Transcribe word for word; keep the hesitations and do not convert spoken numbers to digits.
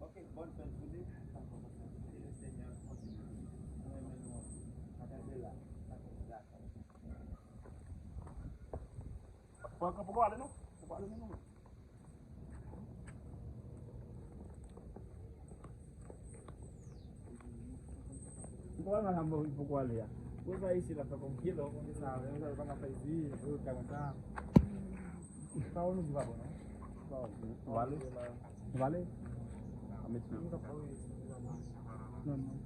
Ok, bonne fin de journée. Senyè, kontinye. Mwen renmen nou anpil. Pa gade la. Dakò, dakò. Poko, poko ale non. Poko ale non. Poko ale non, poko ale a. Poko sa isi la fè konn pye lò konn sa, men sa pa ka fè isi, yo ka konn sa. Pawòl nou di pa bon non. Pawòl. Ou ale? Ou ale? A met non. Non non.